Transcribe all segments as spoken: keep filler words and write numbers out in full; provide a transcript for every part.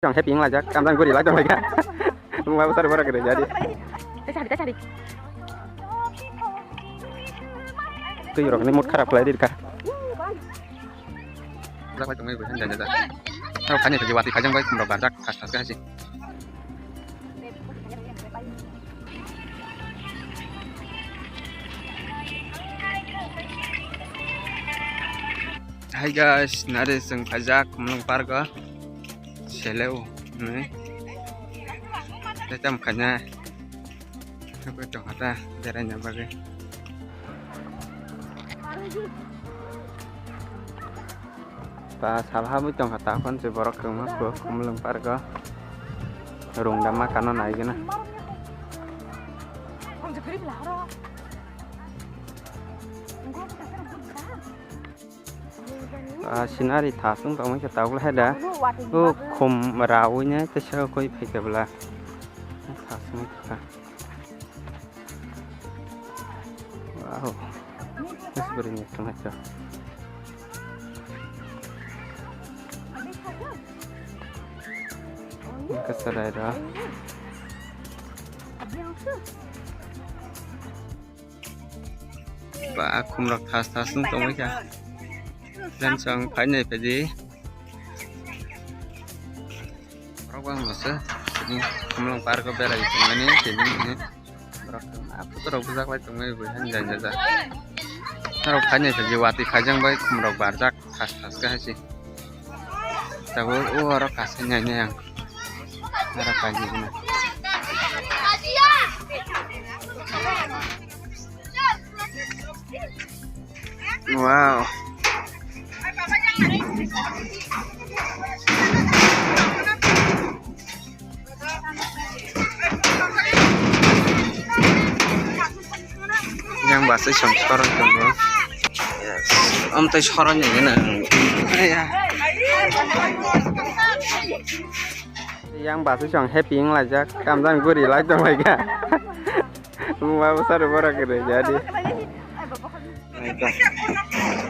Chong happy wng laijak, kamjang guri lai tong laika. Wngma bwsari borok rwjadi. Tei sari, tei sari. Twi rok ni mood kharap khlai rikha. Jak bai tongwi bo jani jak. Tei phani phaji watwi khaijang bai khumrok barjak thas thas khe hasi. Hi guys, nari chwng phaijak Khumlwng Park o. Seleo, ne? Tei tamo khaina. Nokho tongkha ta beraina bagwi. Ta salha mui tongkha ta phone se borok kwbangma kho Khumlwng Park o. Rung da ma kano nai gana. Ah, scenery thasung tongmani khe tabuk hai da. O khum rawi nai tei saka koi phai khe bwla. Thasung kha. Wow. Mas beri ni tong hai. Kasarai da. Ba, khumrok thas thas wng tongwi kha. Friends, ang phainai phaidi. Borok bangma se tini Khumlwng Park o berai tongmani tini hwnwi. Borok tong, a photo rok bujak lai tongmani bo hai jani jak. Norok phainai phaidi watwi khaijang bai khumrok barjak. Khas khas khe hai se. Tabuk o oro kaisa nai nai ang. Oro kaisa nai. Wow. Yang basa song sorong tongo. Yes. Om tai sorong ni na. Ya. Yang basa song happy wng laijak. Kamjang guri lai tong laika. Wngma bwsari borok rwjadi.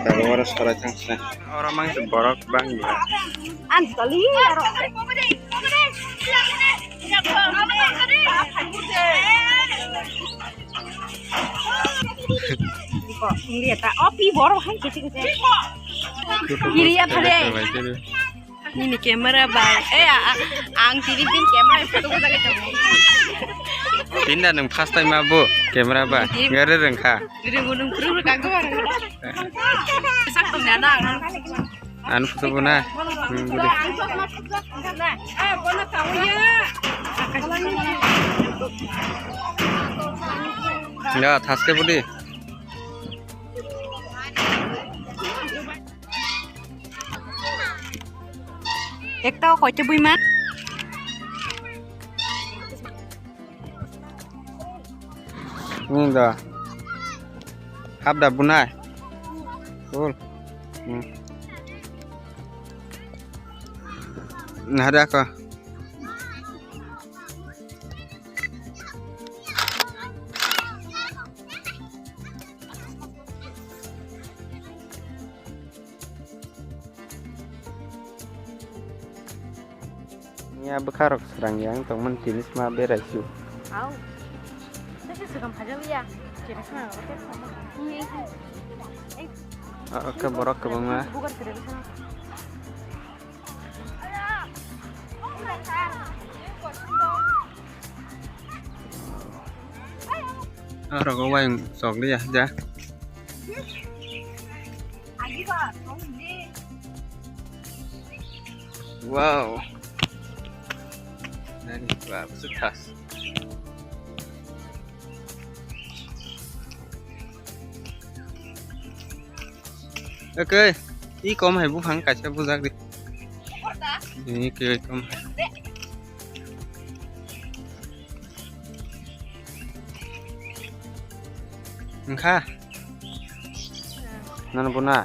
Tabuk oro sorai thang sina. Oro mangsa borok bangya. Ang tali aro. Ko, India ta. Oh, pi borok hai kete kete. Kiriya phale. Nini camera bai. Eh, a, a, ang tini din camera photo ko jaga tongo. Tinda nung first time ma bo camera bai. Gari rengkha. Gari gunung kru kru kangko barang. Sak tong jana. Anu photo bo na. Hmm, guri. Ya, thaske budi. Ekta koita bui ma? Ini dah. Hap dah bunai. Cool. Hmm. Nah, ada kok. Nia bwkha rok srang yang tongmani tini sma berai su. Au. Tei se swkang phajak ya. Chini sma rok tei sma. Ni ei. Ei. Ah, oke, borok kwbangma. Bugar sere bwkha. Aro go wayang chokliya ja. Wow. Nani ba, bwswk thas. Oke, i kom hai buphang kaisa bujak di. Ini ke kom. Engkha. Nang buna.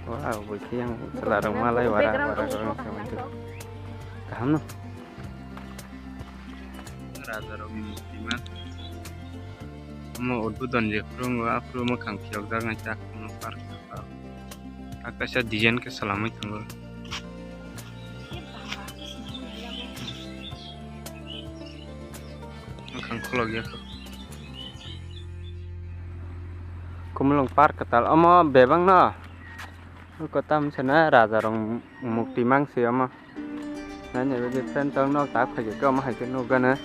Wah, bui yang selarang malai wara wara orang sama itu. Kaham no? Raja rok ni tima. Omo udbodon jephuru wngkha, aphuru mwkhang phiyokjak nai chak, omo park. Kaisa design khe salamwi thango. Mwkhang kholok ya kho. Kumulung park kwtal omo bebak no. Kotam sana raja rong mukti mang se omo. Nai nai bagwi friend tong nok tak phai khe omo hai khe nukgana.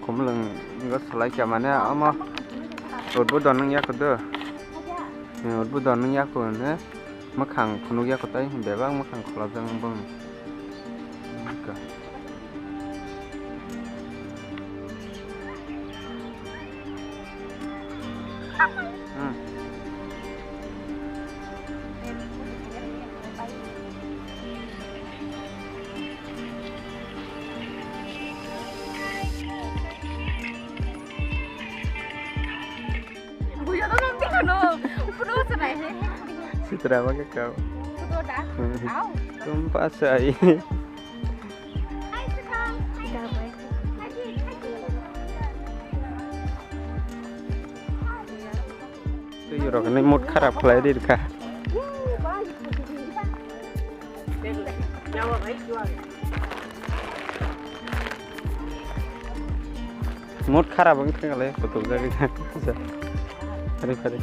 Khumlwng go salai kha mane omo udbodon wng ya kho do. Udbodon wng ya kho hwnwi mwkhang phunuk ya kho tei bebak mwkhang kholopjak bong. Hmm. Bujo to nong tiko no. Upuno sanai he. Sitra ba ke kau. Upuno da. Hmm. Au. Tum pasai. Twi rok ni mood kharap khlai ri kha. Mood kharap wng thang le kutuk jagwi thang. Phari phari.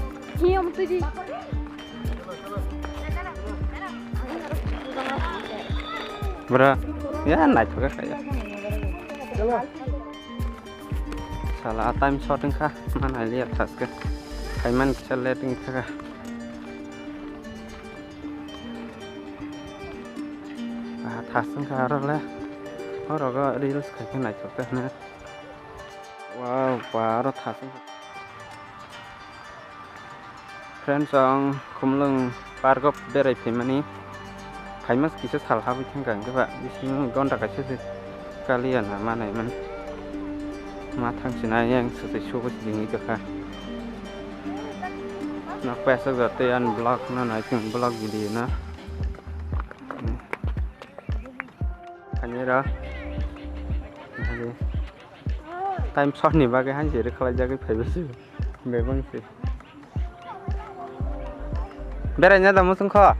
Bro, ya naithok kha ya. Sala time short wngkha, man alia thaske. Kaiman kisa late wngkha. Ah, thas wngkha aro le. Oro go reels khai khe naithok khe hwnwi. Wow, ba aro thas wngkha. Friends, ang Khumlwng park o berai phaimani, phaima kisa sal habwi thangkha, hwnkhe ba bisingo gonta kaisa se kaliya na ma nai mani. Ma thang sinai yang swtwi subo se dingwi tongkha. Nok paisajak tei ani vlog no nai chwng vlog video no. Ani ra. Time short ni bagwi han se rwkhlai jagwi phaibo se. Bebang se. Berai na da musung kho.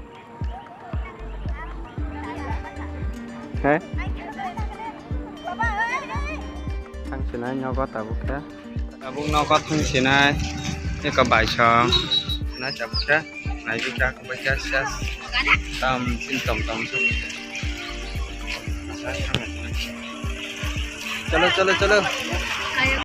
He? Thang sinai nogo tabuk khe. Tabuk nogo thang sinai. Eko bai song. Na tabuk khe. Nai bikha bai khe ses. Tam sin tom tom su. Chalo, chalo, chalo.